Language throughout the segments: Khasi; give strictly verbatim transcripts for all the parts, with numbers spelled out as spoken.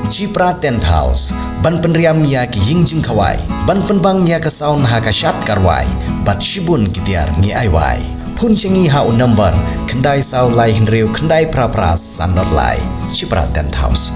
Chipra Tent House, ban pynriam ïa ki ïing jingkhawai, ban pynbang ïa ka sound ha ka shad ka rwai, bad shibun ki tiar ngi ai wai. Phone sha ngi ha u number khyndai saw lai hynriew khyndai phra phra san nod lai. Chipra Tent House.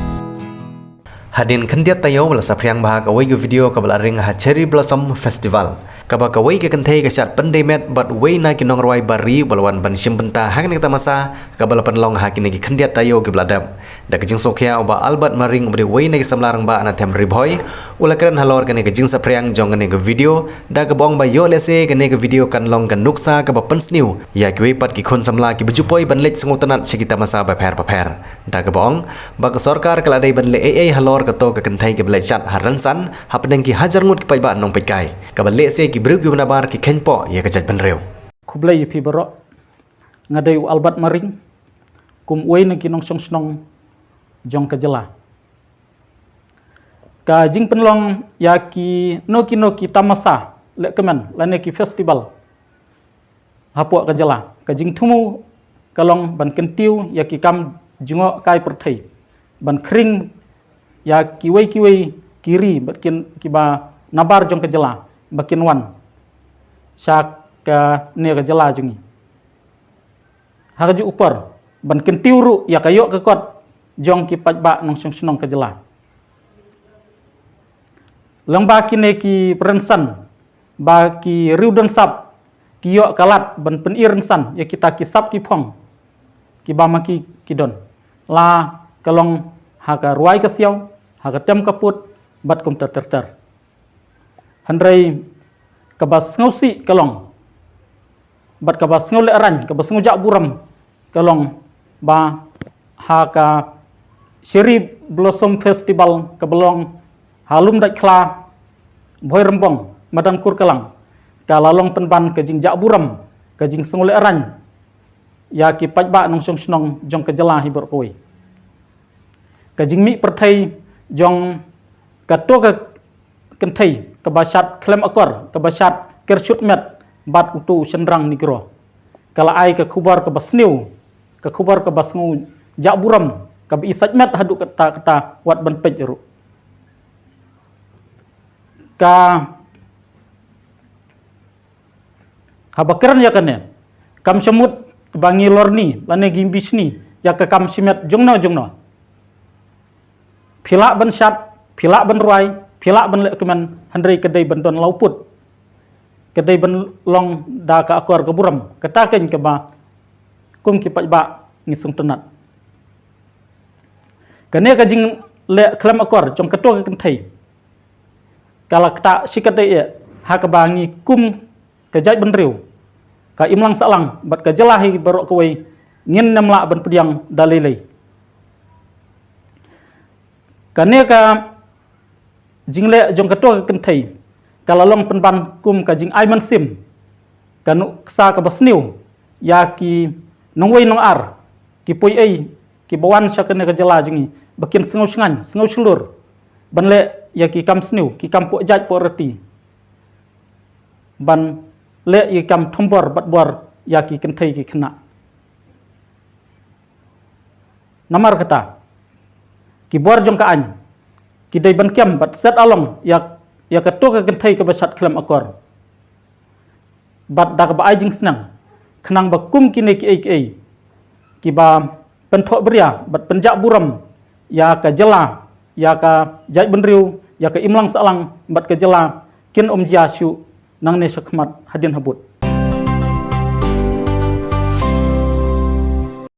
Hadien khyndiat taïew ba la saphriang bha kawei ka video kaba la ring ha Cherry Blossom Festival, kaba kawei ka kynthei ka shad pyndei met bad uwei na ki nongrwai ba ri ba la wan ban shim bynta ha kane ka tamasa kaba la pynlong ha kine ki khyndiat taïew kiba la dep. Da ka jingsngewkhia, u Bah Albert Maring, uba dei uwei na ki samla rangbah na them Ri Bhoi, u la kren halor kane ka jingsaphriang jong kane ka video, da kaba ong ba ïoh lehse kane ka video kan long ka nuksa kaba pynsniew ïa kiwei pat ki khun samla kiba ju poi ban leit sngewtynnat sha ki tamasa bapher bapher. Da kaba ong ba ka sorkar ka la dei ban leh ei ei halor kato ka kynthei kaba leit shad ha rynsan hapdeng ki hajar ngut ki paidbah nongpeitkai, kaba lehse ki briew kiba nabar ki kheiñpoh ïa ka jaitbynriew. Khublei ïa phi baroh. Nga dei u Albert Maring, kum uwei na ki nongshong shnong jong ka jylla. Ka jingpynlong ïa kino kino ki tamasa lehkmen lane ki festival hapoh ka jylla, ka jingthmu ka long ban kyntiew ïa ki kam jngohkai pyrthei, ban khring ïa kiwei kiwei ki ri bad kin, kiba nabar jong ka jylla ba kin wan sha kane ka jylla jong ngi. Ha kajuh ka por, ban kyntiew ruh ïa ka ïoh ka kot jong ki paidbah nongshong shnong ka jylla. Lyngba kine ki pyrshang ba ki riew don sap ki ïoh ka lad ban pyni rynsan ïa kita ki sap ki phong kiba ma ki ki don, la ka long ha ka rwai ka siaw, ha ka tem ka put, bad kumta ter ter. Hynrei kaba sngewsih ka long, bad kaba sngewlehraiñ, kaba sngewjah burom ka long ba ha ka Cherry Blossom Festival kaba long ha Lumdaitkhla, Bhoirymbong, Madan Kurkalang, ka la long pynban ka jingjah burom, ka jingsngewlehraiñ ïa ki paidbah nongshong shnong jong ka jylla hi baroh kawei. Ka jingmih pyrthei jong kato ka kynthei kaba shad khlem akor, kaba shad kershut met bad uto u shynrang Negro, ka la ai ka khubor kaba sniew, ka khubor kaba sngewjah burom, kaba i sait met haduh katta katta wat ban peit ruh. Ka Haba kren ïa kane, kam shu mut ba ngi lorni lane ngi bishni ïa ka kam shimet jongno jongno. Phi lah ban shad, phi lah ban rwai, phi lah ban lehkmen, hynrei ka dei ban don la u pud. Ka dei ban long da ka akor ka burom, kata keiñ kaba kum ki paidbah ngi sngewtynnat. Kane ka jingleh khlem akor jong kato ka kynthei ka la ktah shikatdei eh ha kaba ngi kum ka jaitbynriew, ka imlang sahlang bad ka jylla hi baroh kawei ngin ym lah ban pdiang da lei lei. Kane ka jingleh jong kato ka kynthei ka la long pynban kum ka jingai mynsiem, ka nuksa kaba sniew ïa ki nongwei nongar, ki poiei kiba wan sha kane ka jylla jong ngi ba kin sngew shngaiñ, sngew shlur ban leh ïa ki kam sniew, ki kam poh jait poh riti, ban leh ïa ki kam thombor bad bor ïa ki kynthei ki khynnah. Namar kata, ki bor jong ka aiñ ki dei ban kem bad set along ïa, ïa kato ka kynthei kaba shad khlem akor, bad da kaba ai jingsneng, khnang ba kum kine kiei kiei kiba pynthoh bria bad pynjah burom ïa ka jylla, ïa ka jaitbynriew, ïa ka imlang sahlang bad ka jylla kin ym jia shuh nangne shakhmat hadien habud.